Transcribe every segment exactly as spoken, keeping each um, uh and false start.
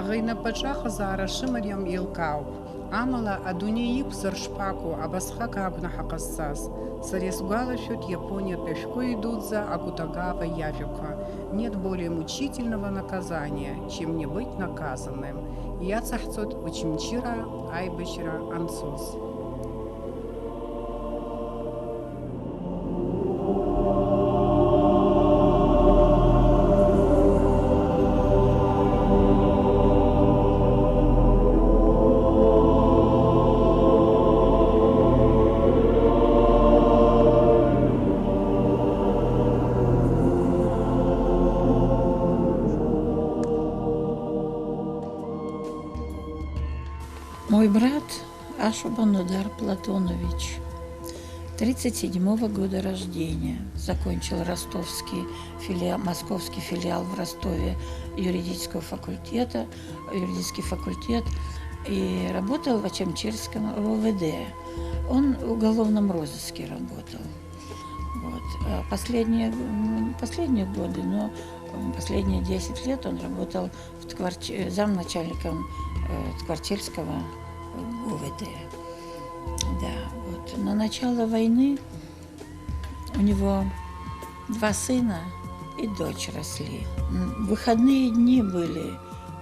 Аха инапаҿы ахазаара шымариам еилкаауп. Амала, адунеи иқәзар шԥаку, абасҟак агәнаҳа ҟазҵаз? Сара исгәалашәоит Иапониатәи ашәҟәыҩҩы дуӡӡа Акутагава иажәақәа: «Нет более мучительного наказания, чем не быть наказанным». Иацаҳҵоит Очамчыра аибашьра анцоз. Мой брат Ашуба Нодар Платонович, тридцать седьмого года рождения, закончил ростовский филиал, московский филиал в Ростове юридического факультета, юридический факультет, и работал в Очамчирском РОВД. Он в уголовном розыске работал. Вот. А последние, м, не последние годы, но, м, последние десять лет он работал в Ткварч-, э, замначальником, э, Ткварчельского ГУВД. Да, вот. На начало войны у него два сына и дочь росли. М, выходные дни были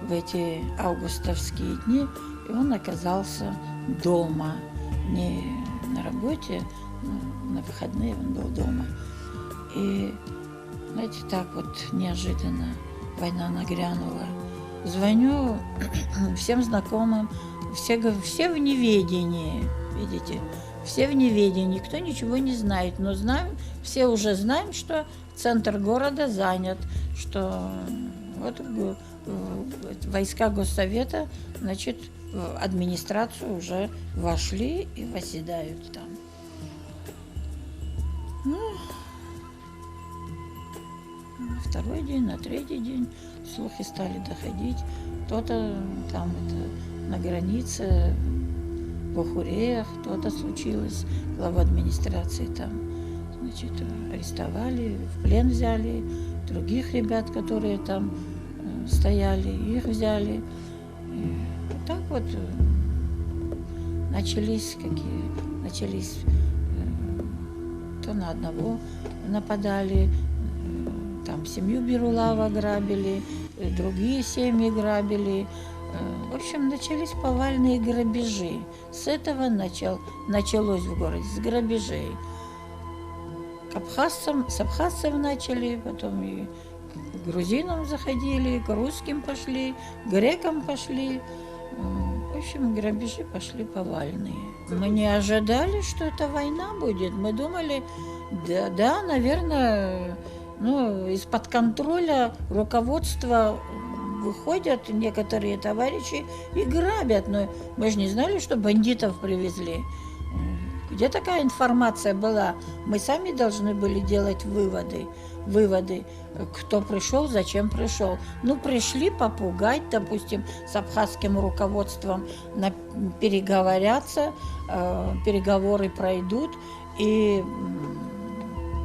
в эти августовские дни, и он оказался дома. Не на работе, но на выходные он был дома. И, знаете, так вот неожиданно война нагрянула. Звоню всем знакомым, все гов-, все в неведении, видите, все в неведении, никто ничего не знает, но знаем, все уже знаем, что центр города занят, что вот г-, э, войска Госсовета, значит, в администрацию уже вошли и восседают там. Ну, на второй день, на третий день слухи стали доходить. То-то там это, на границе, в Бухуреях, то-то случилось, главу администрации там, значит, арестовали, в плен взяли, других ребят, которые там, э, стояли, их взяли. И вот так вот, э, начались какие, начались, э, то на одного нападали, э, там семью Бирулава грабили, э, другие семьи грабили. Э, в общем, начались повальные грабежи. С этого начал, началось в городе, с грабежей. К абхазцам, с абхазцев начали, потом и к грузинам заходили, к русским пошли, к грекам пошли. М, в общем, грабежи пошли повальные. Мы не ожидали, что это война будет. Мы думали, да, да, наверное, ну, из-под контроля руководства выходят некоторые товарищи и грабят. Но мы же не знали, что бандитов привезли. М, где такая информация была? Мы сами должны были делать выводы, выводы, кто пришёл, зачем пришёл. Ну, пришли попугать, допустим, с абхазским руководством, на-, переговорятся, э, переговоры пройдут и, м,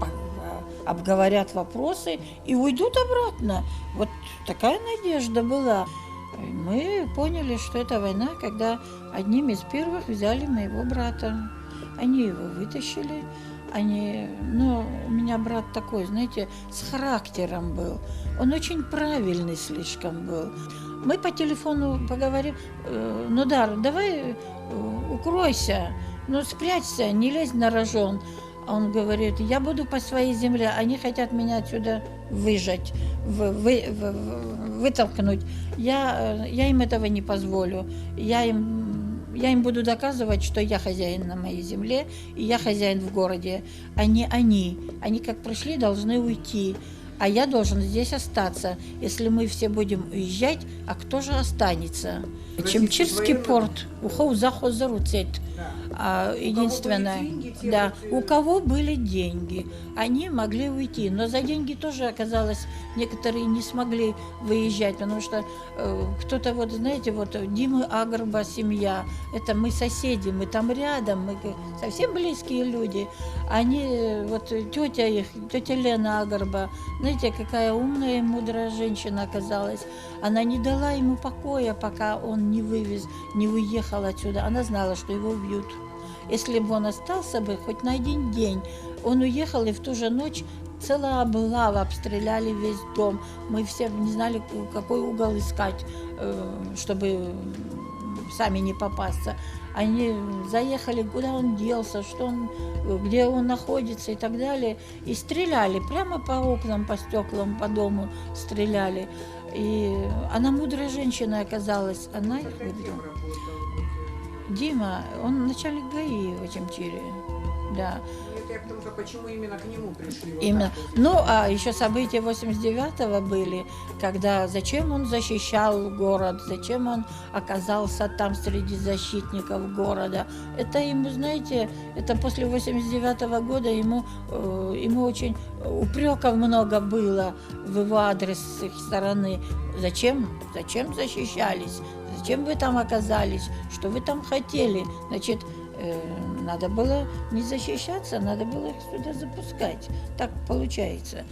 по-, обговорят вопросы и уйдут обратно. Вот такая надежда была. Мы поняли, что это война, когда одним из первых взяли моего брата. Они его вытащили. Они, ну, у меня брат такой, знаете, с характером был. Он очень правильный слишком был. Мы по телефону поговорим: «Э, Нодар, давай, э, укройся, ну, спрячься, не лезь на рожон». А он говорит: «Я буду по своей земле, они хотят меня отсюда выжать, вы-, вы-, вы-, вы-, вытолкнуть. Я, э, я им этого не позволю. Я им, я им буду доказывать, что я хозяин на моей земле, и я хозяин в городе, а не они. Они как пришли, должны уйти. А я должен здесь остаться. Если мы все будем уезжать, а кто же останется?» Чемчирский порт, ухоу захоза руцет. А, единственное, да, у кого были деньги, они могли уйти, но за деньги тоже оказалось, некоторые не смогли выезжать, потому что, э, кто-то вот, знаете, вот Димы Агрба семья, это мы соседи, мы там рядом, мы к-, совсем близкие люди. Они, э, вот тётя их, тётя Лена Агрба, Знаете, какая умная и мудрая женщина оказалась. Она не дала ему покоя, пока он не вывез, не уехал отсюда. Она знала, что его убьют. Если бы он остался бы хоть на один день, он уехал, и в ту же ночь целая облава, обстреляли весь дом. Мы все не знали, ку-, какой угол искать, э, чтобы сами не попасться. Они заехали, куда он делся, что он, где он находится и так далее. И стреляли, прямо по окнам, по стеклам, по дому стреляли. И она мудрой женщиной оказалась, она их выбила. Дима, он начальник ГАИ в Очамчире. Да. Ну, это я к тому, что почему именно к нему пришли? Вот именно. Так вот. Ну, а ещё события восемьдесят девятого были, когда зачем он защищал город, зачем он оказался там среди защитников города. Это ему, знаете, это после восемьдесят девятого года ему, э, ему очень упрёков много было в его адрес с их стороны. Зачем? Зачем защищались? Зачем вы там оказались? Что вы там хотели? Значит, э, надо было не защищаться, надо было их сюда запускать. Так получается,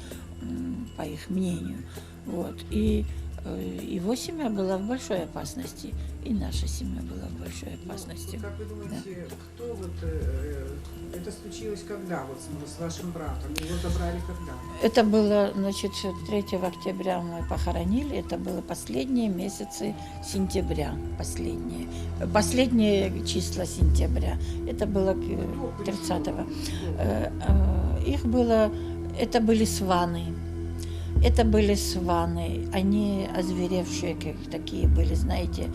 м, по их мнению. Вот. И, э, его семья была в большой опасности, и наша семья была в большой опасности. Ну, как вы думаете, да. Кто вот, э, это случилось когда, вот с, с вашим братом? Его забрали когда? Это было, значит, третьего октября мы похоронили, это было последние месяцы сентября, последние, последние числа сентября. Это было к, э, тридцатого. Кто пришёл? Кто? Э, э, их было, это были сваны. Это были сваны, они озверевшие, как такие были, знаете.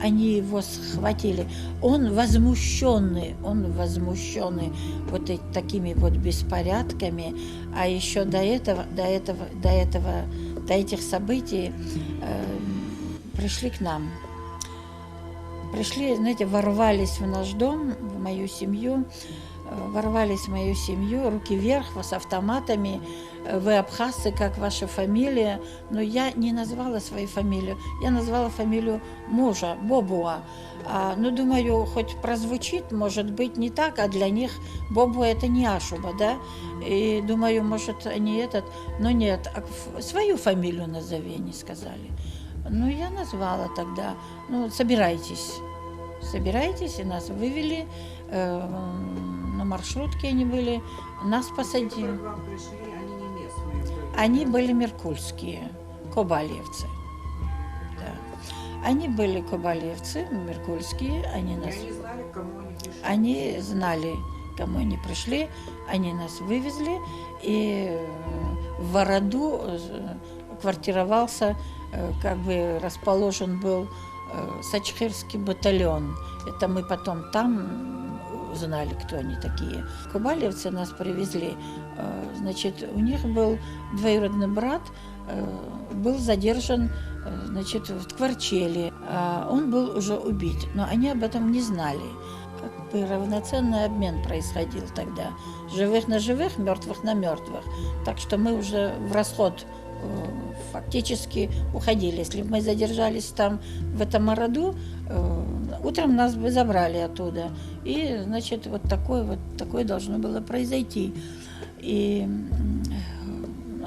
Они его схватили. Он возмущённый, он возмущённый вот эт-, такими вот беспорядками. А ещё до этого, до этого, до этого, до этих событий, э, пришли к нам. Пришли, знаете, ворвались в наш дом, в мою семью, э, ворвались в мою семью, руки вверх, с автоматами, э, «Вы абхазцы, как ваша фамилия?» Но я не назвала свою фамилию, я назвала фамилию мужа, Бобуа. А, ну, думаю, хоть прозвучит, может быть, не так, а для них Бобуа — это не Ашуба, да? И думаю, может, они этот, но нет, а ф-, свою фамилию назови, они сказали. Ну, я назвала тогда. Ну, собирайтесь. Собирайтесь, и нас вывели, э, на маршрутке они были, нас посадили. Те, которые к вам пришли, они не местные были, да? Они были меркульские, кобалиевцы. Да. Они были кобалиевцы, меркульские, они нас... И они знали, к кому они пришли? Они знали, к кому они пришли, они нас вывезли, и, э, в Вороду, э, квартировался, э, как бы расположен был, э, сачхирский батальон. Это мы потом там, м, узнали, кто они такие. Кубалевцы нас привезли. Э, значит, у них был двоюродный брат, э, был задержан, э, значит, в Ткварчеле. А он был уже убит, но они об этом не знали. Как бы равноценный обмен происходил тогда. Живых на живых, мёртвых на мёртвых. Так что мы уже в расход, э, фактически уходили. Если бы мы задержались там, в этом Араду, э, утром нас бы забрали оттуда. И, значит, вот такое вот, такое должно было произойти. И, м,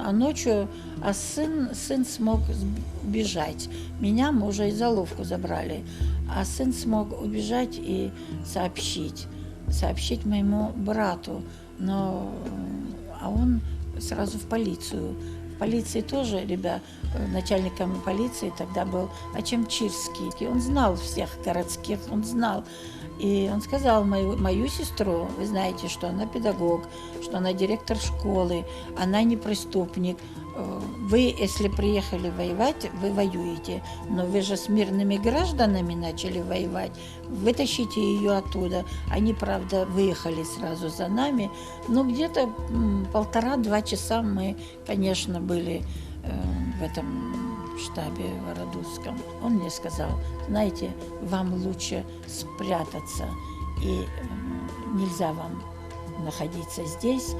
а ночью, а сын, сын смог сб-, бежать. Меня, мужа, и золовку забрали. А сын смог убежать и сообщить, сообщить моему брату. Но, м, а он сразу в полицию. В полиции тоже, ребя-, э, начальником полиции тогда был Ачамчирский. И он знал всех городских, он знал. И он сказал мою, мою сестру, вы знаете, что она педагог, что она директор школы, она не преступник. Э, вы, если приехали воевать, вы воюете, но вы же с мирными гражданами начали воевать, вытащите её оттуда. Они, правда, выехали сразу за нами, но где-то, м, полтора-два часа мы, конечно, были, э, в этом штабе Вородузском. Он мне сказал: «Знаете, вам лучше спрятаться, и, м, нельзя вам находиться здесь.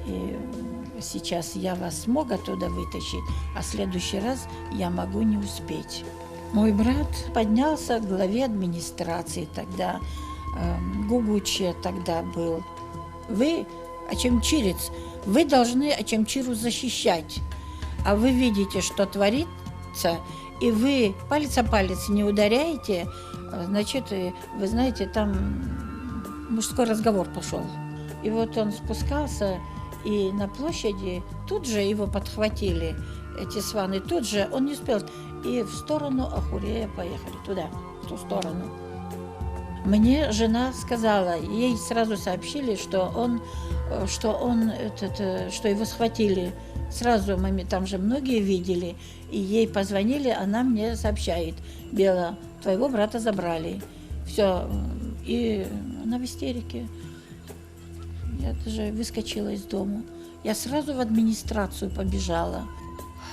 И, м, сейчас я вас смог оттуда вытащить, а в следующий раз я могу не успеть». Мой брат поднялся к главе администрации тогда, эм, Гугуче тогда был. «Вы, очамчирец, вы должны Очамчиру защищать. А вы видите, что творится, и вы палец о палец не ударяете, значит, э, вы знаете, там мужской разговор пошёл. И вот он спускался, и на площади тут же его подхватили, эти сваны, тут же, он не успел, и в сторону Ахурея поехали, туда, в ту сторону. Мне жена сказала, ей сразу сообщили, что он, э, что он, этот, э, что его схватили. Сразу моме-, там же многие видели. И ей позвонили, она мне сообщает: «Бела, твоего брата забрали». Всё, м, и она в истерике. Я даже выскочила из дому. Я сразу в администрацию побежала.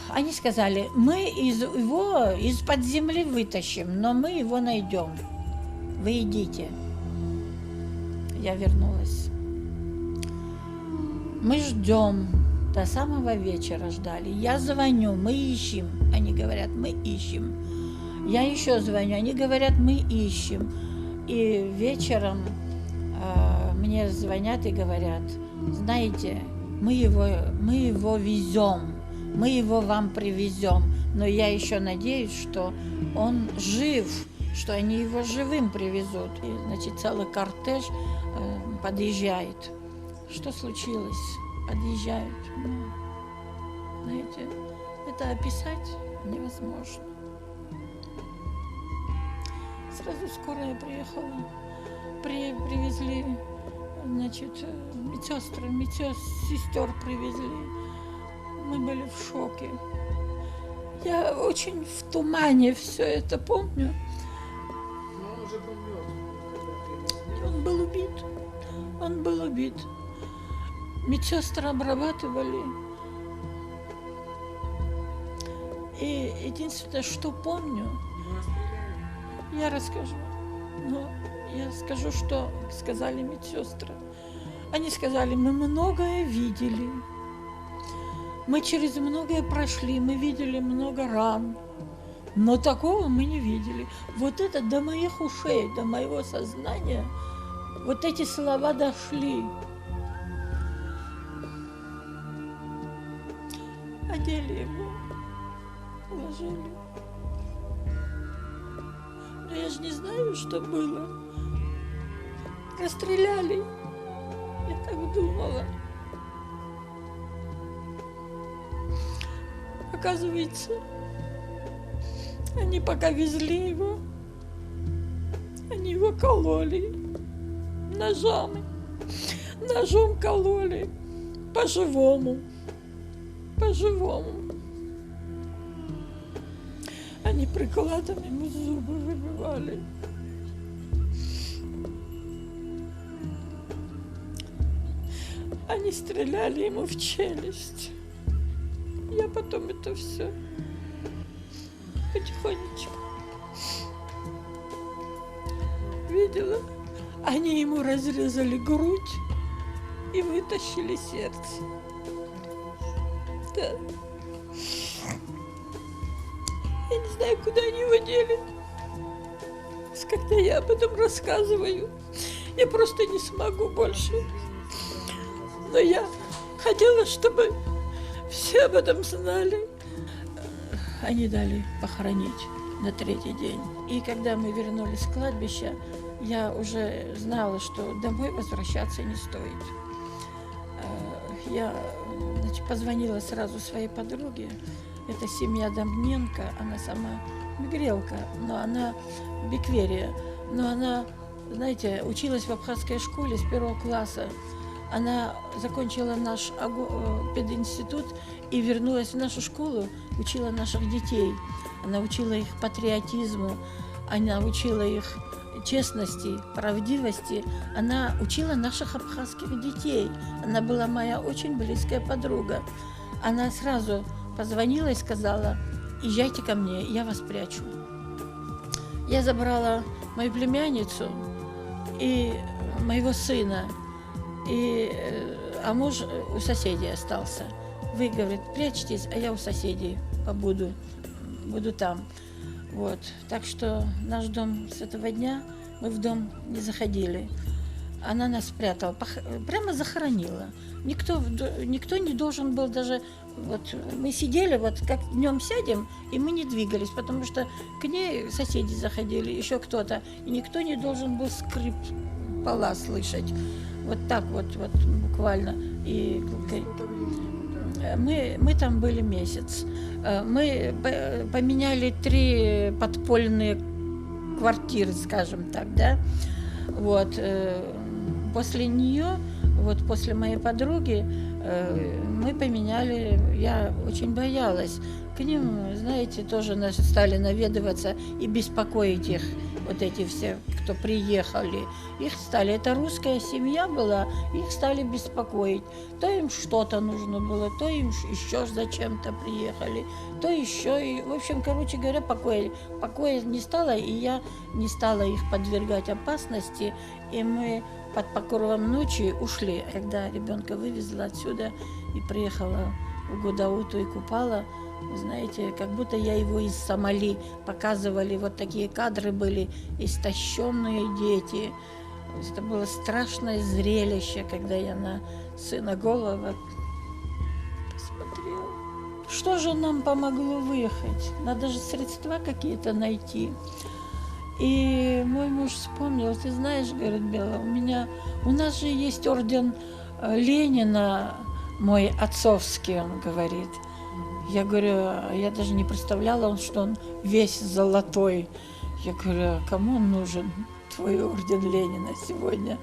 Они сказали: «Мы из, его из-под земли вытащим, но мы его найдём. Вы идите». Я вернулась. Мы ждём. До самого вечера ждали. Я звоню: «Мы ищем». Они говорят: «Мы ищем». Я ещё звоню. Они говорят: «Мы ищем». И вечером, а, мне звонят и говорят: «Знаете, мы его, мы его везём, мы его вам привезём, но я ещё надеюсь, что он жив, что они его живым привезут». И, значит, целый кортеж, э, подъезжает. Что случилось? Подъезжают. Ну, знаете, это описать невозможно. Сразу скорая приехала. При-, привезли, значит, э, медсёстры, медсёс-, сестёр привезли. Мы были в шоке. Я очень в тумане всё это помню. Но он уже был мёртв, когда привезли. Он был убит. Он был убит. Медсёстры обрабатывали. И единственное, что помню, я расскажу. Но я скажу, что сказали медсёстры. Они сказали: «Мы многое видели. Мы через многое прошли, мы видели много ран. Но такого мы не видели». Вот это до моих ушей, до моего сознания, вот эти слова дошли. Одели его, положили. Но я же не знаю, что было. Расстреляли. Я так думала. Оказывается, они пока везли его, они его кололи ножами. Ножом кололи по-живому. По-живому. Они прикладом ему зубы выбивали. Они стреляли ему в челюсть. Я потом это всё потихонечку видела. Они ему разрезали грудь и вытащили сердце. Да. Я не знаю, куда они его дели. С-, когда я об этом рассказываю, я просто не смогу больше. Но я хотела, чтобы все об этом знали. Они дали похоронить на третий день. И когда мы вернулись с кладбища, я уже знала, что домой возвращаться не стоит. Э, я, значит, позвонила сразу своей подруге. Это семья Домненко, она сама мегрелка, но она бикверия, но она, знаете, училась в абхазской школе с первого класса. Она закончила наш аго-, э, пединститут и вернулась в нашу школу, учила наших детей. Она учила их патриотизму, она учила их честности, правдивости. Она учила наших абхазских детей. Она была моя очень близкая подруга. Она сразу позвонила и сказала: «Езжайте ко мне, я вас прячу». Я забрала мою племянницу и моего сына, и, э, а муж у соседей остался. «Вы, говорит, прячьтесь, а я у соседей побуду, буду там». Вот. Так что наш дом с этого дня, мы в дом не заходили. Она нас спрятала, пох-, прямо захоронила. Никто в д-, никто не должен был даже, вот мы сидели, вот как днём сядем, и мы не двигались, потому что к ней соседи заходили, ещё кто-то, и никто не должен был скрип пола слышать. Вот так вот, вот буквально. И к-, мы, мы там были месяц. Э, мы п-, поменяли три подпольные квартиры, скажем так, да. Вот, э, после неё, вот после моей подруги, э, мы поменяли, я очень боялась. К ним, знаете, тоже нас стали наведываться и беспокоить их, вот эти все, кто приехали. Их стали, это русская семья была, их стали беспокоить. То им что-то нужно было, то им ш-, ещё зачем-то приехали, то ещё и, в общем, короче говоря, покоя, покоя не стало, и я не стала их подвергать опасности, и мы под покровом ночи ушли. Когда ребёнка вывезла отсюда и приехала в Гудауту и Купала, вы знаете, как будто я его из Сомали показывали, вот такие кадры были, истощённые дети. Это было страшное зрелище, когда я на сына Голова посмотрела. Что же нам помогло выехать? Надо же средства какие-то найти. И мой муж вспомнил: «Ты знаешь, говорит, Белла, у меня, у нас же есть орден, э, Ленина, мой отцовский», он говорит. Я говорю, я даже не представляла, он, что он весь золотой. Я говорю: «А кому он нужен, твой орден Ленина, сегодня?»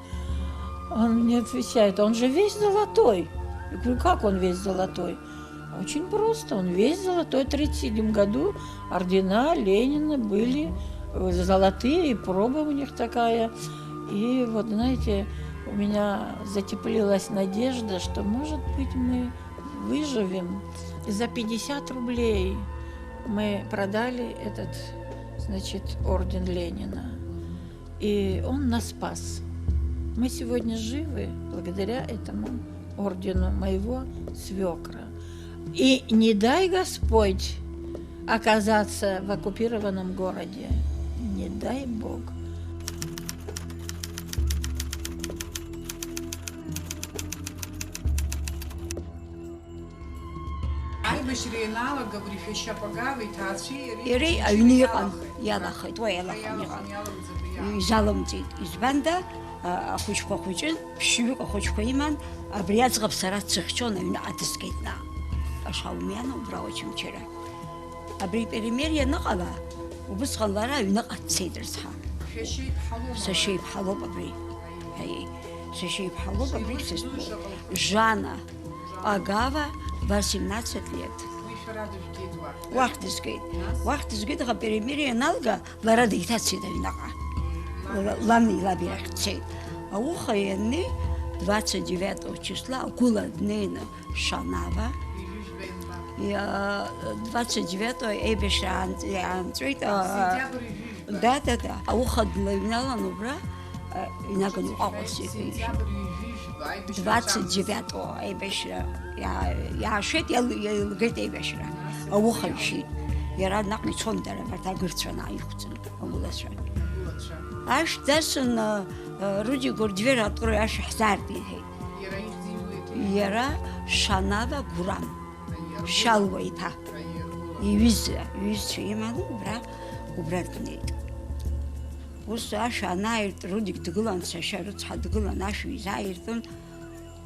Он мне отвечает: «Он же весь золотой». Я говорю: «Как он весь золотой?» «Очень просто, он весь золотой. В тридцать седьмом году ордена Ленина были, э, золотые, и проба у них такая». И вот, знаете, у меня затеплилась надежда, что, может быть, мы выживем. За пятьдесят рублей мы продали этот, значит, орден Ленина. И он нас спас. Мы сегодня живы благодаря этому ордену моего свёкра. И не дай Господь оказаться в оккупированном городе. Не дай Бог. Аибашьра ианалага абри шәашьа Пагава иҭаацәеи иареи Иареи аҩны аҩны иҟан, иалахеит. Иалахеит, уа иалаханы иалаханы иҟан. Иаламӡатәы иаахеит. Изалымҵит. Избанда, а, ахәыҷқәа хәыҷын, ԥшьҩык ахәыҷқәа иман, абри аӡӷаб сара дсыхьчон, аҩныҟа дысгеит наҟ. Ашалмиана убра Очамчыра. Абри перемиер ианыҟала, убысҟан лара аҩныҟа дцеит рыцҳа. Шәашьа иԥҳа лоума? Сашьа иԥҳа лоуп абри. Аиеи. Аиеи. Сашьа иԥҳа лоуп абри. Шәа сыс-, шаҟа лхы? Жана. Агава, восемнадцать лет. Уи шәара дыжәгеит уахь? Уахь дызгеит. Нас? Уахь дызгеит, аха перемириа ианалга, лара деиҭацеит аҩнаҟа. Лан. Ла-, лани лаби рахь дцеит. Ауха ианнеи, двадцать девятого числа агәыла днеины Шанава. Ҩажәижәба ианба? Иа-, двадцать девятого аибашьра аан-, иаанҵәеит, а, Сентиабр ҩажәижәба. Да, да, да. Ауха длыҩналан убра, а, инаганы Ҟәаҟәас иҳәеит. Сентиабр ҩажәижәба аибашьра. Двадцать девятого аибашьра иа-, иаашеит, иал-, иалгеит аибашьра. Нас ауха ишьит. Иара наҟ ицон дара, абарҭ агырцәа нааиқәҵан, агәылацәа. Агәылацәа. Ашә дасын, а, а, Рудик Гвардвер атәра ашә ҳзаартит, иҳәеит. Иара ихьӡ иуеит. Иара Шанава Гурам. Аиаргәыла. Шьалуа иԥа. Аиаргәыла. Иҩыза, иҩызцәа иманы убра, убра днеит. Ус ашә анааирт, Рудик дгылан, сашьа рыцҳа дгылан, ашә изааиртын,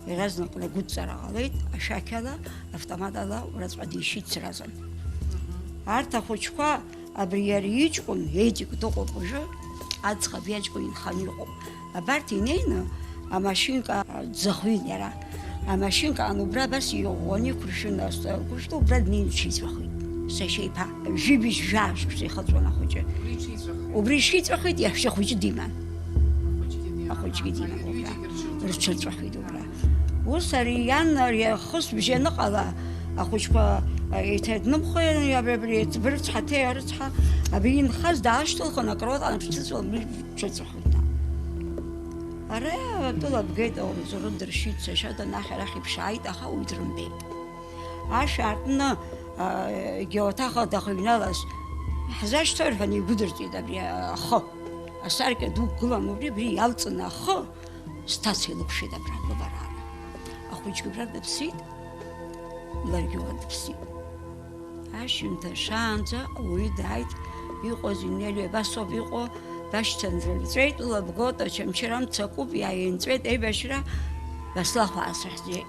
иаразнак ргәыдҵара ҟалеит, ашәақьала, автоматала ураҵәҟьа дишьит сразу. Мгм. Арҭ ахәыҷқәа Абри иара иҷкәын, Едик дыҟоуп уажәы, аӡӷаб иаҷкәын инханы иҟоуп. Абарҭ инеины, амашьынка дзахәин иара. Амашьынка ан убра абас иӷәӷәаны иқәыршәын, ас, ықәыршәны убра днеины дшиҵәахит. Сашьа иԥа, жәибжь жәаа шықәса ихыҵуан ахәыҷы. Убри иҽиҵәахит? Убри иҽиҵәахит, иаҳәшьа хәыҷы диман. Ахәыҷгьы диман. Ахәыҷгьы диман убра. Рҽырҵәахит убра. Ус ари иан, ари ахысбжьы аныҟала, ахәыҷқәа, а, еиҭа днымхо, абри, абри, абри, рыцҳа, ҭеи арыцҳа, абри инхаз даашьҭылхын, акрот анрыцәыҵәо, абри рҽыҵәахит. Ара атәыла бгеит, ауаҩ дыршьит, сашьа данахь арахь иԥшааит, аха уи дрымбеит. Ашә аартны, а, егьи ауаҭах дахьыҩналаз, ҳзашьҭои рҳәан игәыдырҵеит абри ахы. Асаркьа ду гылан убри, абри иалҵны ахы. Сҭаца илықәшәеит абра лыбарала. Ахәыҷгьы абра дыԥсит, ларгьы уа дыԥсит. Ашьыжьымҭан шаанӡа ауаҩы дааит, иҟоу зегь Нелли абас ауп иҟоу, дашьҭан дырҵәеит, лабгоит, Очамчыра амца акуп, иааинҵәеит аибашьра, Баслахә аасыхьӡеит.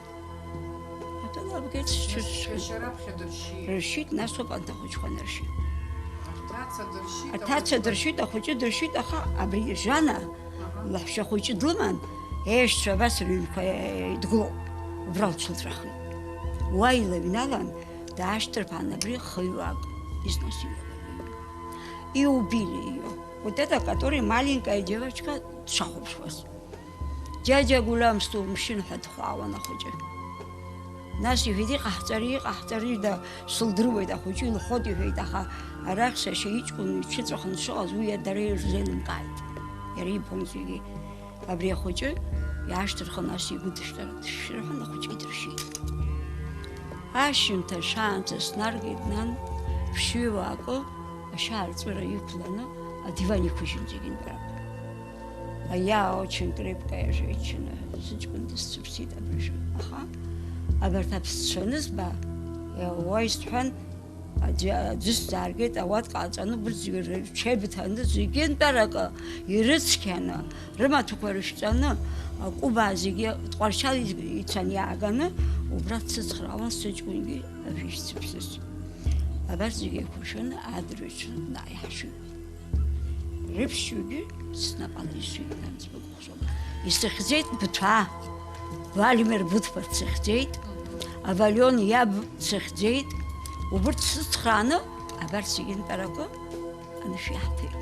Атәыла абгеит. Нас шьашьы раԥхьа дыршьит. Рыршьит, нас ауп анҭ ахәыҷқәа аныршьы. Аҭаца дыршьит, аҭаца ахәыҷқәа дыршьит, ахәыҷы дыршьит, аха абри Жана, аҳа, лаҳәшьа хәыҷы длыман, еишьцәа абас рыҩнқәа еидгылоуп, убра лҽылҵәахит. Уа илыҩналан, даашьҭырԥаан абри хыҩлак, изнасилак. И убили её. Вот это, который маленькая девочка дшахәаԥшуаз. Џьаџьа Гәлам, сҭоумшьын ҳәа дхәаауан ахәыҷы. Нас иҳәеит, иҟаҳҵари, иҟаҳҵари, да, сылдыруеит, ахәыҷы илхоит, иҳәеит, аха арахь сашьа иҷкәын иҽыҵәахын дшыҟаз уи дара ирзеилымкааит. Иара ибон зегьы. Абри ахәыҷы иаашьҭырхын, нас игәыдышьҭыр, дышәшәыр ҳәа ахәыҷы идыршьит. Ашьыжьымҭан шаанӡа снаргеит, нан, ԥшьҩыла акы, ашьаарҵәыра иқәланы, адиван иқәыжьын зегьы нтәарак. Аиаа, очень крепкая женщина, сыҷкәын дысцәыԥсит абыржәы. Аха абарҭ аԥсцәа анызба, уа исҳәан, аӡәы, аӡәы сзааргеит, ауатка ҟаҵаны, убырҭ зегьы рҽеибыҭаны, зегьы нтәаракы ирыцқьаны, рымаҭәақәа рышәҵаны, акәыбаа зегьы Тҟәарчал ицаны иааганы, убра дсыцхраауан сыҷкәынгьы, ажәишь сыԥсыз. Абарҭ зегьы еиқәыршәаны адырҩаҽны дааиҳашеит. Рыԥшьҩгьы снапала исҩит, нан, сбыкәыхшоуп. Исыхьӡеит Быҭәаа, Владимир Быҭәба дсыхьӡеит, Авалион иаб дсыхьӡеит. Убырҭ сыцхрааны, абарҭ зегьы нтәаракы анышә иаҳҭеит.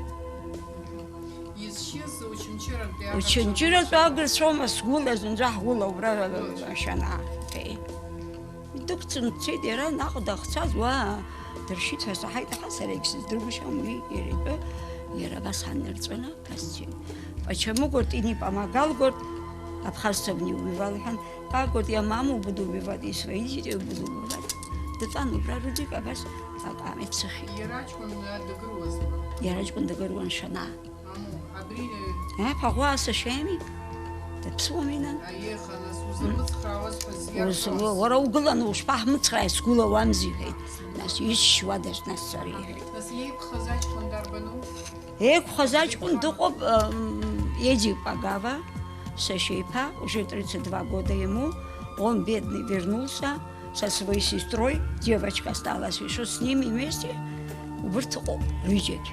Изшьыз Очамчыратәи агырцәа. Очамчыратәи агырцәоума, сгәыла зынӡа ҳгәыла убра, Очамчыра. Ашьана. Еи. Идәықәҵны дцеит иара, наҟ дахьцаз уа дыршьит ҳәа саҳаит, аха сара егьсыздыргәышьам уи иара итәы, иара абас ҳаннарҵәаны, абас дцеит. Почему, говорит, и не помогал, говорит, абхазцам не убивал, ҳәан, как, говорит, я маму буду убивать, и своих детей буду убивать. Дыҟан убра рыдик абас акаамеҭ сыхьит. Иара аҷкәын дагыруазма? Иара аҷкәын дагыруан Шана. Мамоу, абри, э, Ҳа, ԥаӷәаа сашьами? Даԥсуами, нан? Аиеха, нас узырмыцхраауаз ҳәа Ус, зиарҳәоз. Уара угыланы ушԥаҳмыцхрааи, сгәылауамзи, иҳәеит. Нас ишьуадаз, нас сара, иҳәеит. Нас иеиқәхаз аҷкәын дарбану? Еиқәхаз аҷкәын дыҟоуп, м, Едик Пагава, сашьа иԥа, уже тридцать два года ему, он бедный вернулся со своей сестрой, девочка осталась ещё с ними вместе, убырҭ ыҟоуп, ҩыџьагь.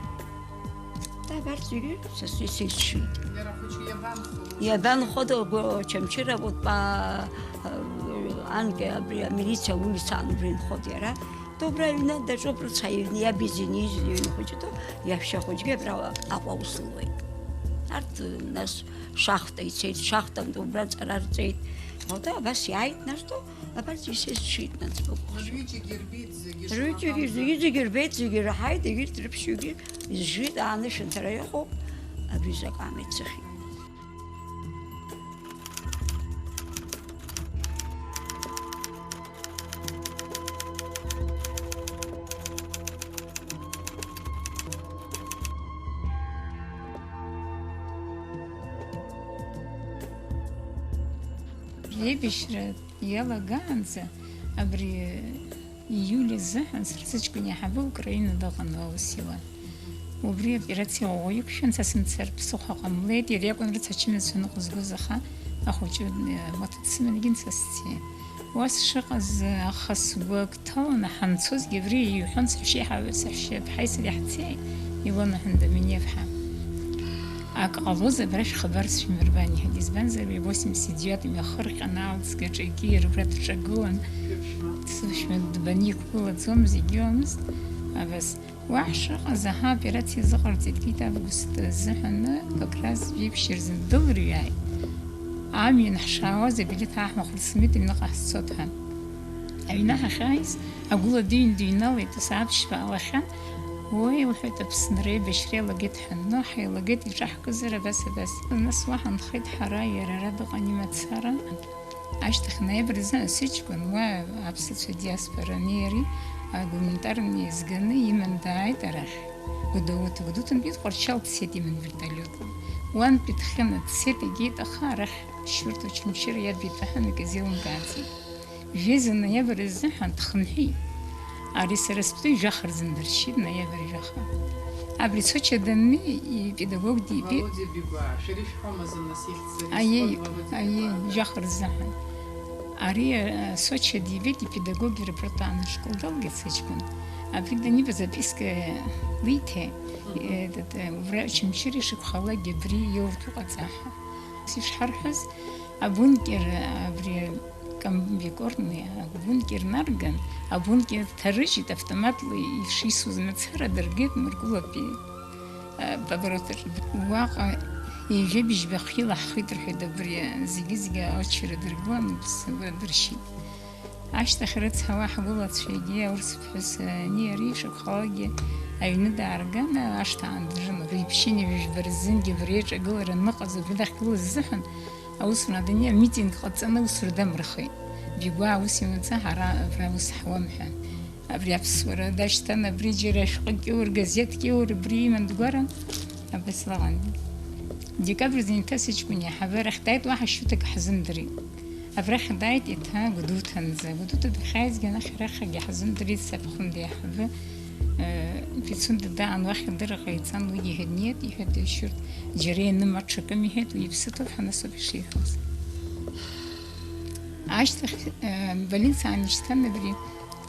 Абарҭ зегьы са сысшьит. Иара ахәыҷы иабанхо? Иабанхо, Очамчыра, вот, па, э, анкьа, абри, амилициа улица, ан убри инхоит иара. Добра аҩны даҿуп, рыцҳа, иҩны иаб изы инеиз, иҩны хәыҷы ду, иаҳәшьа хәыҷгьы абра Аҟәа аус луеит. Арҭ, нас, шахта ицеит, шахтантә убра ҵара рҵеит. Ауада абас иааит, нас, ду, абарҭ исызшьит, нас, быҟоуп. Рҩыџьагьы ирбеит зегьы. Рҩыџьагьы, шамахамзар. Зегьы, зегьы ирбеит, зегьы ираҳаит, егьырҭ рыԥшьҩгьы изжит, аанышәынҭара иҟоуп, абри закы амеҭ сыхьит. Реибашьра иалагаанӡа абри Иули азыҳәан сара сыҷкәын иаҳабы Украина дыҟан, аус иуан. Убри аоперациа ӷәӷәа иқәшәан, са сымцар ԥсыхәа ҟамлеит, иара иакәын рыцҳа ачымазцәа ныҟәызгоз, аха ахәыҷы, э, маҭа дсыман, егьын са сцеит. Уа сшыҟаз, аха сгәы ак ҭаланы ҳанцозгьы абри иҳәон, саҳәшьеи ҳа-, саҳәшьаԥҳаи сареи ҳцеит, Илона Ҳандаминиа-ԥҳа. Ак ҟалозар, абра шәхабар сшәмырбан, иҳәеит, избанзар, уи восемьдесят девятым иахырҟьан аалыҵ гаҿагьы иара убра дҿагылан, сышәмырбан, иқәгылаӡомызт, егьыҟамызт, абас. Уа ҳшыҟаз, аҳа, аоперациа азыҟарҵеит, Кит август азыҳәаны, как раз жәиԥшь рзы дылрҩааит. Амҩан ҳшаауаз, абилеҭ ааҳмыхәыц, Дмитри, аҩныҟа ҳцот ҳәа. Аҩны ҳахьааиз, агәыла дыҩн дыҩналеит, асааҭ ԥшьба алахьан, уеи, лҳәеит, Аԥсынра еибашьра иалагеит ҳәа анно, ҳаилагеит, иҿаҳкызар абас, абас. Нас уа ҳанхеит ҳара, иара ара дыҟан имацара. Ашьҭахь ноябрь азы сыҷкәын, уа аԥсацәа диаспора анеи иареи агуманитарный еизганы иман дааит арахь. Гәдоуҭа, Гәдоуҭантәи Тҟәарчал дцеит иман вертолиотла. Уантәи Ҭхьына дцеит, игеит, аха арахь Шьурҭа Очамчыра иаб итәы ҳәа акгьы зеилымкааӡеит. Жәеиза ноиабр азыҳәан дхынҳәит. Ари сара стәы жәаха рзын дыршьит, ноиабр жәаха. Абри Соча даннеи, ипедагог дибеит. Володиа Бигәаа, шәара ишәҳәома зынныс ихьӡ, ари Аиеи, сҳәон, Володиа аиеи, Бигәаа. Жәаха рзыҳәан. Ари, э, Соча дибеит, ипедагог ирапорт аан ашкол далгеит сыҷкәын. Абри даниба записка лиҭеит, Мгм. Этот, э, убра Очамчыра ишакәхалакгьы абри иоуртә уҟаҵа ҳәа. Ус ишҳарҳәаз, абункер, абри Комбикорни абункер нарган, абункер дҭарыжьит, автоматла ишисуаз мацара дыргеит Мыркәылатәи, а, поворот аҿы. Уаҟа ҩажәи бжьба хҩыла ҳхит рҳәеит, абри зегьы-зегьы очередь ргылан, ус уа дыршьит. Ашьҭахь рыцҳауа ҳгәылацәа егьи аурыс ԥҳәыс ани ари ишакәхалакгьы аҩны даарган, ашҭа аандыржын, абри ԥшьынҩажәи жәба рзынгьы абри аҿагылара аныҟаз, абри дахьгылаз азыҳәан, аусура адунеи амитинг ҟаҵаны аусура дамырхеит. Бигәаа аус имаӡа ҳара абра аус ҳуам ҳәа. Абри аԥсуара дашьҭан, абри џьара шәҟәы кьоур, газеҭ кьоур, абри иман дгәаран, абас лаҟан. Декабрь азы еиҭа сыҷкәын иаҳабы арахь дааит, уаҳа шьуҭак ҳзымдырит. Абрахь дааит еиҭа Гәдоуҭанӡа. Гәдоуҭа дахьааизгьы анахь арахьгьы ҳзымдырит, сабхәында иаҳабы, э, Пицунда даан уахь адырра ҟаиҵан, уигьы иҳәеит, нет, иҳәеит, шьурҭ, џьара ианым аҽакым, иҳәеит, уи иԥсы ҭоуп ҳәа нас ауп ишиҳәоз. Ашьҭахь, э, больница аанишьҭан, абри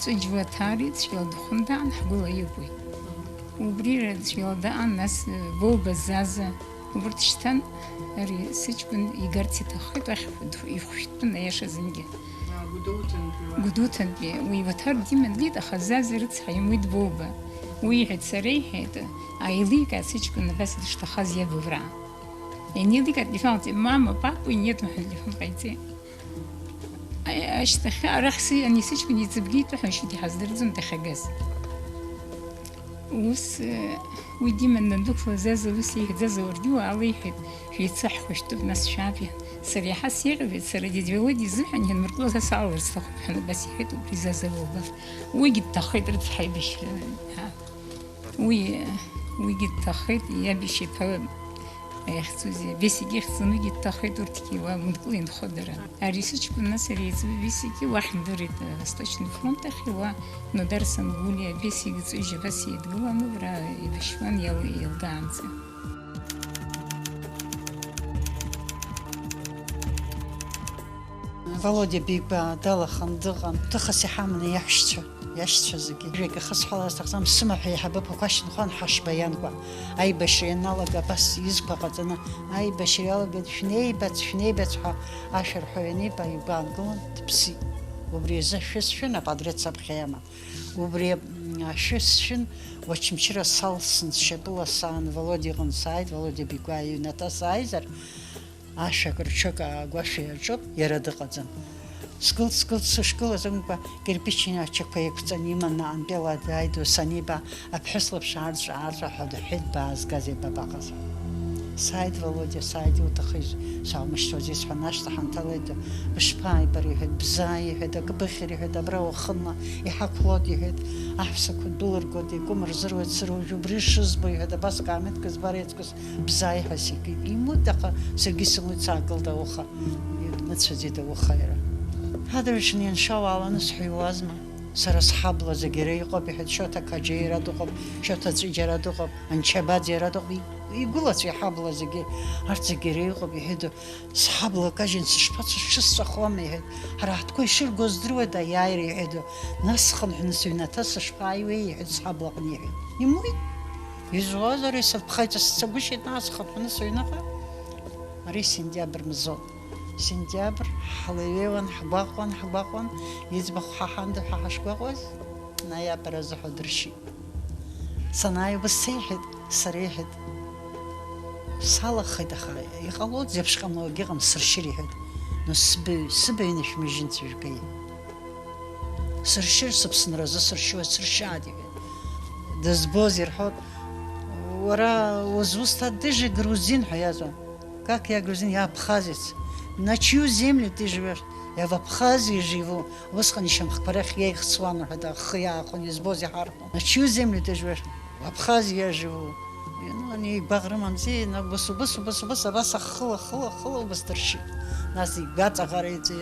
Ҵәыџь уаҭари, цәгьала дыхәындаан, ҳгәыла иҟоуп. Убри цәгьала даан, нас, э, Боуба Заза, убырҭ шьҭан, ари сыҷкәын игарц иҭаххеит, уахь ихәшәтәын, аиаша зынгьы. А, Гәдоуҭантәи уа? Гәдоуҭантәи, уи Ваҭар диман дит, аха Заза рыцҳа имуит Боуба. Уи иҳәеит, сара иҳәеит, аиликааит сыҷкәын абас дышҭахаз иаб убра. Ианиликаа, телефон ҟаиҵеит, мама, папа, нет, ҳәа телефон ҟаиҵеит. Ашьҭахьы арахь сы-, ани сыҷкәын иҵыбгеит ҳәа шьҭа иҳаздырӡом дахьагаз. Ус, э, уи диманы дандәықәлаз азы ус иҳәеит, Заза уаргьы уаала, иҳәеит, шәеицәа ҳхәышәтәуп, нас шәаап, иҳәан. Сара иаҳа сеиӷьуеит, сара дедвелоди изыҳәан ианмыркылаз асаалар сҭахуп ҳәа, абас иҳәеит убри Заза Боуба. Уигьы дҭахеит рыцҳа аибашьра. Уи, уигьы дҭахеит, иаб ишьаԥа иахьӡузеи, Бесик ихьӡын, уигьы дҭахеит, урҭгьы уа мыткыла инхо дара. Ари сыҷкәын нас ари еиҵбы Бесики уахь дырит, э, Восточный фронт ахь, уа Нодар Сангулиа Бесик ҵәыжь абас еидгыланы, убра еибашьуан иал-, еилгаанӡа. Володиа Бигәаа далахан дыҟан, ҭыхас иҳаманы иаҳәшьцәа, иашьцәа зегьы. Жәак ихысҳәалар сҭахӡам, сымаҳә еиҳабы Ԥақәашь нхон Ҳашба ианкәа. Аибашьра ианалага абас изқәа ҟаҵаны, аибашьра иалагеит, шәнеибац, шәнеибац ҳәа ашәа рҳәо ианиба, игәаангылан, дыԥсит. Убри азы ашәы сшәын, апатреҭ саԥхьа иаман. Убри, м, ашәы сшәын, Очамчыра салсны сшьапыла саан Володиа иҟны сааит, Володиа Бигәаа иҩнаҭа сааизар, ашә акырҽык агәашә иаҿуп, иара дыҟаӡам. Сгылт, сгылт, сышгылаз акәымкәа, кирпич ачақәа еиқәҵаны иманы аантәи ала дааит, ус аниба, аԥҳәыс лаԥш аарҵәа-аарҵәа ҳәа дыҳәҳәеит, баазгазеи, бабаҟаз? Сааит, Володиа, сааит, иуҭахыжь, саумышьҭуази, сҳәан, ашҭа ҳанҭалеит, бышԥааи бара, иҳәеит, бзааи, иҳәеит, акы быхьыр, иҳәеит, абра уахынла иҳақәлоит, иҳәеит, аҳәсақәа дәылыргоит, икәым рзыруеит, сара уажә убри шызбо, иҳәеит, абас каамеҭк збар иаҵкыс бзааи ҳәа сикит. Имуит, аха саргьы сымуит, саагылт ауха. Имыцәаӡеит ауха иара. Адырҩаҽны ианшауааланы сҳәиуазма? Сара сҳабла зегь иара иҟоуп, иҳәеит, Шоҭа Қаџьа иара дыҟоуп, Шоҭа Ҵәыџь иара дыҟоуп, Анчабаӡ иара дыҟоуп. И-, игәылацәа иҳабла зегьы, арҭ зегь иара иҟоуп, иҳәеит, сҳабла кажьын, сышԥацо, сшысҵәахуама, иҳәеит. Ҳара ҳтәқәа ишырго здыруада, аиааира, иҳәеит, нас схынҳәны сыҩнаҭа сышԥааиуеи, иҳәеит, сҳаблаҟны, иҳәеит. Имуит. Изуазар, исырԥхеит, сцагәышьеит, нас схынҳәны сыҩныҟа. Ари сентиабр мзоуп. Сентиабр, ҳлеиҩеиуан, ҳгәаҟуан, ҳгәаҟуан, иӡбахә ҳаҳанда ҳәа ҳашгәаҟуаз, ноиабр азы ҳәа дыршьит. Санааи, убас сеиҳәеит, сара иҳәеит, салахеит, аха иҟалоит, зеиԥшҟамлогьы ыҟам, сыршьыр иҳәеит. Нас сыбаҩ, сыбаҩны шәмыжьын цәажәгеи. Сыршьыр, сыԥсынразы сыршьуеит, сыршьааит, иҳәеит. Дызбоз ирҳәоит, уара узусҭа, ты же грузин ҳәа иазҳәан. Как я грузин, я абхазец. На чью землю ты живёшь? Я в Абхазии живу. Усҟан ишьамхқәа рахь иеихсуан, ҳәа, ахы иаахәон, избоз иҳарҳәон. На чью землю ты живёшь? Абхазиа живу. Ну, они игәаӷ рымамзи, нас убас, убас, убас, убас, абас ахыла, ахыла, ахыла убас дыршьит. Нас игәаҵаӷара иҵ-,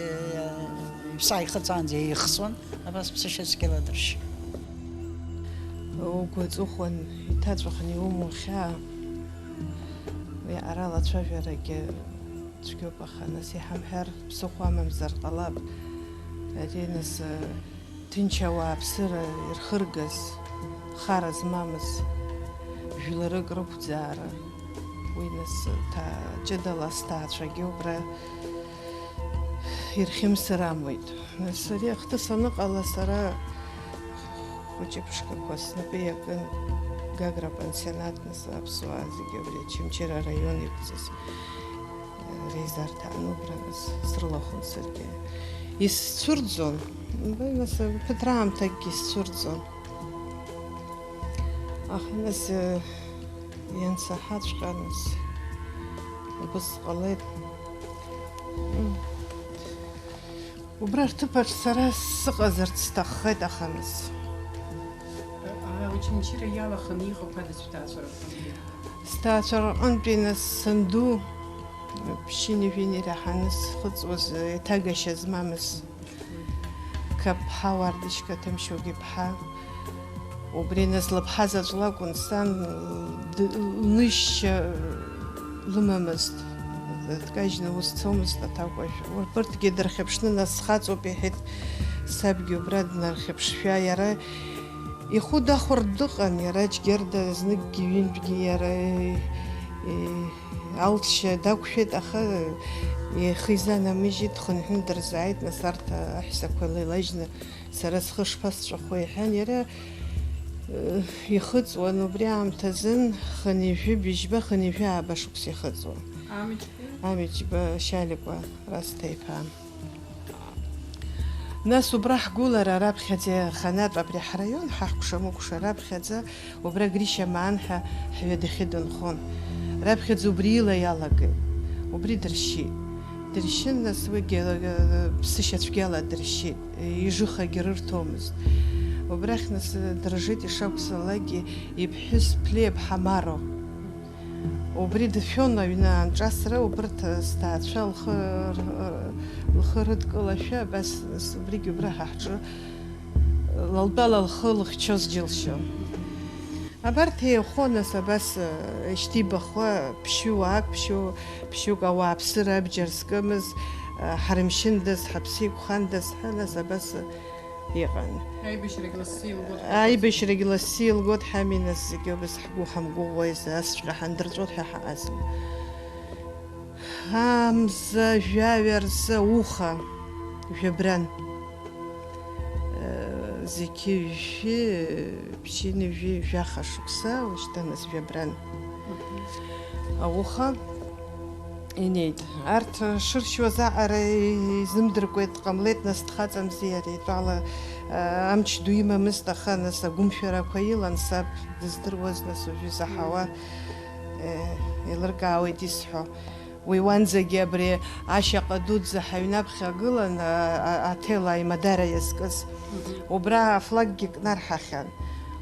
иԥсы ааихыҵаанӡа еихсуан, абас ԥсышьа цәгьала дыршьит. Угәы аҵыхәан иҭаҵәахны иумоу хьаа, уи ара лацәажәарагьы цәгьоуп, аха нас иҳамҳәар, ԥсыхәа амамзар ҟалап. Ари нас, ҭынч ауааԥсыра ирхыргаз, хара змамыз, жәларык рықәӡаара, уи нас ҭаа-, ҷыдала сҭаацәагьы убра ирхьымсыр амуит. Нас ари ахҭыс аныҟала, сара хәыҷы ԥшқақәа снапы иакын, Гагра апансионат, нас аԥсуаа зегьы абри Очамчыра араион иқәҵаз. Реизарҭа анубра, нас срылахәын саргьы. Исцәырӡон, мбеи, нас ԥыҭраамҭакгьы исцәырӡон. Аха нас, э, иансаҳаҵәҟьа, нас убыс ҟалеит. М. Убра рҭыԥаҿ сара сыҟазарц сҭаххеит, аха нас. А, Очамчыра иалаханы иҟақәадаз шәҭаацәара рҟынтәи? Сҭаацәара рҟынтәи, нас, санду, ԥшьынҩажәи ираҳаны схыҵуаз, еиҭагашьа змамыз, Қаԥҳа Уардышька Ҭамшьугиԥҳа. Убри, нас, лыԥҳа заҵә лакәын, сан д-, лнышьа лымамызт, дкажьны ус дцомызт аҭакәажә. Урҭгьы дырхьыԥшны, нас, схаҵоуп, иҳәеит сабгьы, убра днархьыԥшшәа, иара ихәы дахәартә дыҟан, иара Џьгьарда зныкгьы ҩынтәгьы иара, э, алҵшьа дақәшәеит, аха ихы изанамыжьит, дхынҳәны дырзааит, нас арҭ аҳәсақәа леилажьны сара схы шԥасҵәахуеи, иҳәан, иара, э, ихыҵуан убри аамҭазын, хынҩажәи быжьба, хынҩажәи ааба шықәса ихыҵуан. Амыџьба? Амыџьба Шьаликәа Расҭа-иԥа. Нас убра ҳгәылара раԥхьаӡа иаханатә абри ҳраион, ҳахкәша-мыкәша раԥхьаӡа, убра Гришьа Маан ҳәа ҳҩадахьы дынхон. Раԥхьаӡа убри ила иалагеит. Убри дыршьит. Дыршьын, нас уигьы, э, ԥсышьацәгьала дыршьит. Ижыхагьы рырҭомызт. Убрахь, нас, дыржит ишакәзаалакгьы иԥҳәыс Ԥлиа-ԥҳа Маро. Убри дшәон аҩны аанҿасра, убарҭ сҭаацәа лхы, лхы рыдкылашәа, абас, нас, убригьы убра ҳа ҳҿы лалтәала лхы лыхьчоз џьылшьон. Абарҭ еихо, нас, абас, шьҭибахуа, ԥшьҩык, ԥшьҩы-, ԥшьҩык ауааԥсыра абџьар зкымыз, ҳарымшьындаз, ҳаԥсы еиқәхандаз ҳәа, нас, абас, иҟан. Аибашьрагь лассы илгоит ҳәа. Аибашьрагь лассы илгоит ҳәами, нас, зегьы убас ҳгәы ҳамгәыӷуа изы асҵәҟьа ҳандырҵәоит ҳәа ҳаҟазма. Амза жәаҩа рзы ауха жәабран. Э, зқьи жәшәи, ԥшьынҩажәи жәаха шықәса, ушьҭа нас жәабран. Ауха инеит. Арҭ шыршьуаз аҟара изымдыркуеит, дҟамлеит, нас дхаҵамзи иара итәала, а, амч ду имамызт, аха нас агәымшәарақәа илан, саб дыздыруаз, нас уажәы изаҳауа, э, еилыркаауеит исҳәо. Уи уанӡагьы абри ашьаҟа дуӡӡа ҳаҩнаԥхьа гылан, а, а, аҭел аимадара иазкыз. Мгм. Убра афлаггьы кнарҳахьан.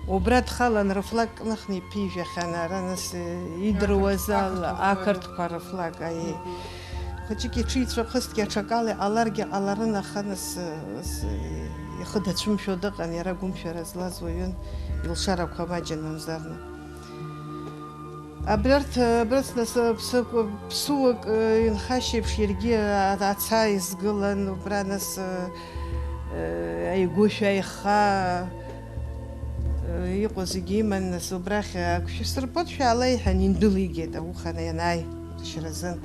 Убра дхалан, рыфлаг кныхны иԥижәахьан, ара нас, э, идыруаз ақырҭқәа, ала, ақырҭқәа. Ақырҭқәа рыфлаг, аиеи. Мгм. Хәыҷык иҽицәахызҭгьы аҽакала иҟаларгьы ҟаларын, аха нас, э, с-, ихы дацәымшәо дыҟан, иара гәымшәара злаз уаҩын, илшарақәа маҷын мамзарны. Абрарҭ, абрыҵ нас, ԥсык-, ԥсыуак, э, инхашьеиԥш, иаргьы, а-, аца изгылан, убра нас, э, э, аигәышә аиха, э, иҟоу зегьы иман, нас убрахь, э, ак шәсырбот шәаала, иҳәан, индәылигеит ауха ианааи, шьразын.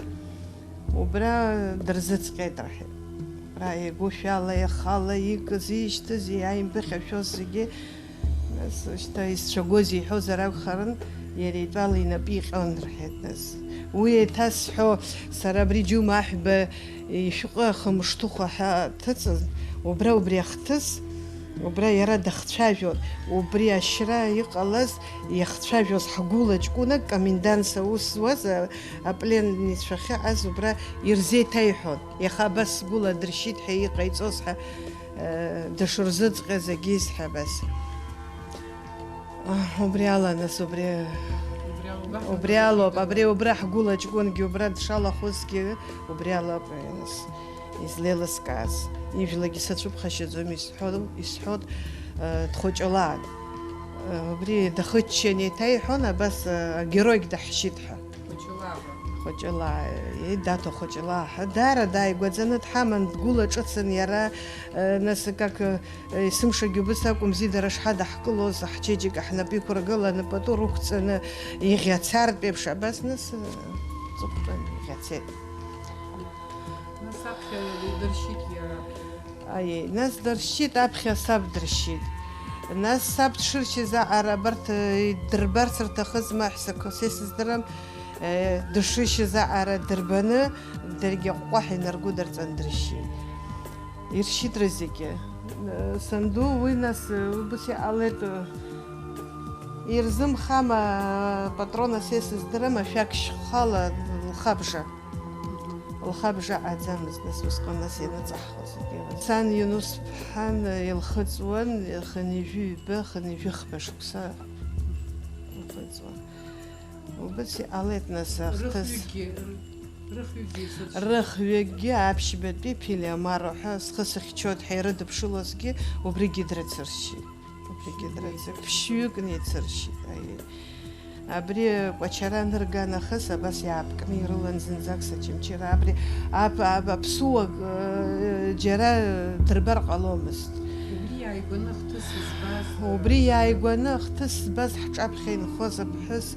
Убра дырзыҵҟьеит, рҳәеит. Абра аигәышә ала, иахала, икыз, ишьҭыз, иааимԥыхьашәоз зегьы, нас, шьҭа изцәагоз иҳәозар акәхарын, иара итәала инапы иҟьон, рҳәеит, нас. Уи еиҭасҳәо, сара абри Џьума Аҳәба ишәҟәы ахымышҭыхәа ҳәа ҭыҵын, убра убри ахҭыс, убра иара дахцәажәон, убри ашьра иҟалаз иахцәажәоз ҳгәыла ҷкәынак, коменданс аус зуаз, а, апленницәа ахьыҟаз убра ирзеиҭаиҳәон. Иаха абас сгәыла дыршьит ҳәа иҟаиҵоз ҳәа, э, дышырзыҵҟьаз агьиз ҳәа абас. Убри ала, нас, убри, убри алоуп, абри, убра ҳгәыла ҷкәынгьы убра дшалахәызгьы, убри алоуп, нас, излеилыскааз. Ижәлагьы сацәыԥхашьаӡом, исҳәо, исҳәот, э, дхәыҷылаан. Э, убри дахыччан еиҭа иҳәон, абас, э, агеройк даҳшьит ҳәа. Хәыҷылаан. Хәыҷыла, э, даҭо хәыҷыла ҳәа. Даара дааигәаӡаны дҳаман, дгәыла ҿыцын иара, э, нас, как, э, Есымшагьы убыс акәымзи, дара шҳадаҳкылоз, ҳчеиџьыка ҳнапы иқәыргыланы, пату рықәҵаны, иӷьацартә еиԥш, абас нас, ҵыхәтәан иӷьацеит. Нас аԥхьа идыршьит иара. Аиеи, нас дыршьит, аԥхьа саб дыршьит. Нас саб дшыршьыз аҟара абарҭ, э, иддырбарц рҭахызма, ҳәсақәа са исыздырам, э, дышрышьыз аҟара дырбаны, даргьы аҟәҟәаҳәа инаргәыдырҵан дыршьит. Иршьит рызегьы. Санду уи нас, убас иҟалеит, ирзымхама, патрона са исыздырам, ашәақь шьхала лхабжа. Лхабжа аӡамызт, нас усҟан нас ианыҵаҳхуа зегьы. Сан Иунус-ԥҳан илхыҵуан, хынҩажәи ҩба, хынҩажәи хԥа шықәса илхыҵуан. Убас иҟалеит нас ахҭыс. Рыхҩыкгьы, рыхҩыкгьы ицәыршьит. Рыхҩыкгьы аԥшьбатәи Ԥилиа Маро ҳәа схы сыхьчоит ҳәа ирыдыԥшылозгьы убригьы дрыцыршьит. Убригьы дрыцыр-, ԥшьҩыкны ицыршьит, аиеи. Абри Кәачара анырга нахыс абас иаапкны ирылан зынӡак сачымчыра. Абри ап-, ап-, аԥсуак, э, џьара дырбар ҟаломызт. Убри иааигәаны ахҭыс збаз, убри иааигәаны ахҭыс збаз ҳҿаԥхьа инхоз аԥҳәыс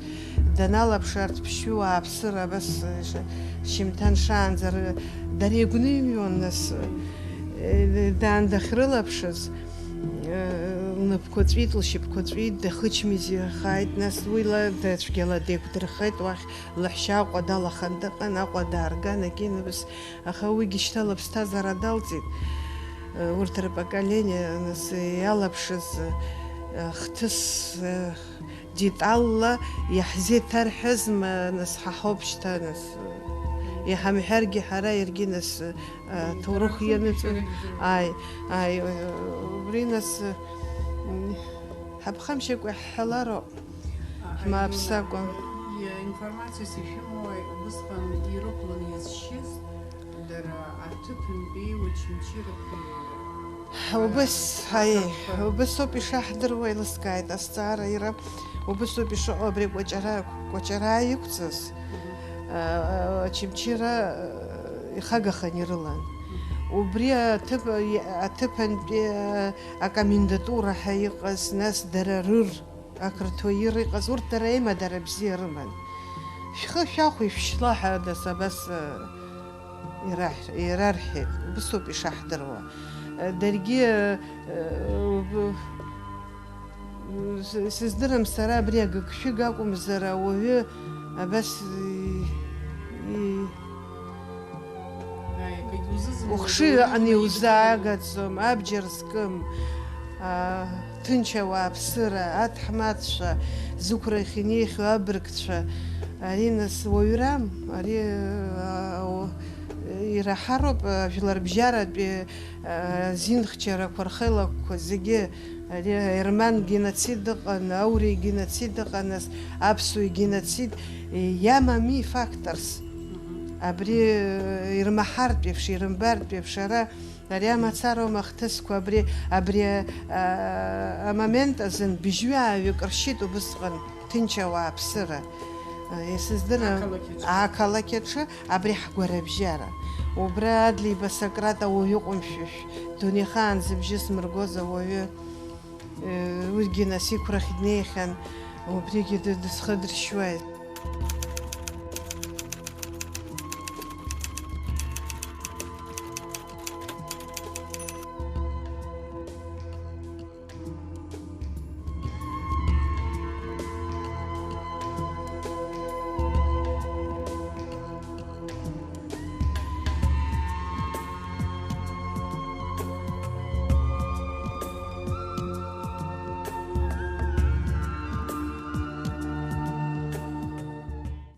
даналаԥш арҭ ԥшьҩы уааԥсыра абас, э, ш-, шьымҭан шаанӡа ры-, дара игәны имҩуан нас, э, даан дахьрылаԥшыз, э, лнапқәа ҵәит, лшьапқәа ҵәит, дахычмазаҩхааит, нас уи ла дацәгьала деиқәдырхеит уахь, лаҳәшьа Аҟәа далахан дыҟан, Аҟәа даарган, акиныбс, аха уигьы шьҭа лыԥсҭазаара далҵит, э, урҭ рпоколение, нас, иалаԥшыз, э, хҭыс, э, деталла иаҳзеиҭарҳәазма, нас, ҳа ҳауп шьҭа, нас, иҳамҳәаргьы ҳара иаргьы, нас, аҭоурых ианыҵ-, ааи, ааи, убри, нас, м, ҳаԥхамшьакәа иаҳҳәалароуп, ҳмааԥсакәа. Информациас ишәымоу, убысҟан ирықәлан иазшьыз, дара аҭыԥантәи Очамчырантәи Убыс, ҳаи, Ақырҭқәа. Убыс ауп ишаҳдыруа, еилыскааит азҵаара иара. Убыс ауп ишыҟоу абри Кәачара, Кәачараа иқәҵаз, а, Очамчыра, а, ихагаханы ирылан. Убри аҭыԥ, аҭыԥантәи, а, акомендатура ҳәа иҟаз, нас дара рыр, ақырҭуа ир иҟаз, урҭ дара аимадара бзиа рыман. Шәхы шәахә ишәшьла ҳәа, нас абас, а, ираҳ-, ирарҳәеит, убыс ауп ишаҳдыруа. Даргьы, э, уб-, с-, сыздырам сара, абри агыгшәыг акәымзар, ауаҩы абас, и-, и-, ухшыҩ аҟны иузаагаӡом, абџьар зкым, а, ҭынч ауааԥсыра, аҭаҳмадцәа, зықәрахь инеихьоу абыргцәа, ари нас уаҩрам, ари, а, у-, ираҳароуп, а, жәларбжьаратәи, а, зинхьчарақәа рхеилакқәа зегьы, ари аерман геноцид ыҟан, ауриа геноцид ыҟан, нас аԥсуа геноцид, иамами факторс. Абри, э, ирмаҳартә еиԥш, ирымбартә еиԥш, ара Ари амацароума ахҭысқәа абри, абри, а, амомент азын быжьҩы-ааҩык ршьит убысҟан ҭынч ауааԥсыра. А, исыздырам, ақалақь аҿы. Ақалақь аҿы абри ҳгәарабжьара. Убра Адлеиба Сократ ауаҩы ҟәымшәышә, дунеихаан зыбжьы смыргоз ауаҩы, э, уигьы нас иқәрахь днеихьан, убригьы ды-, дысхыдыршьуеит.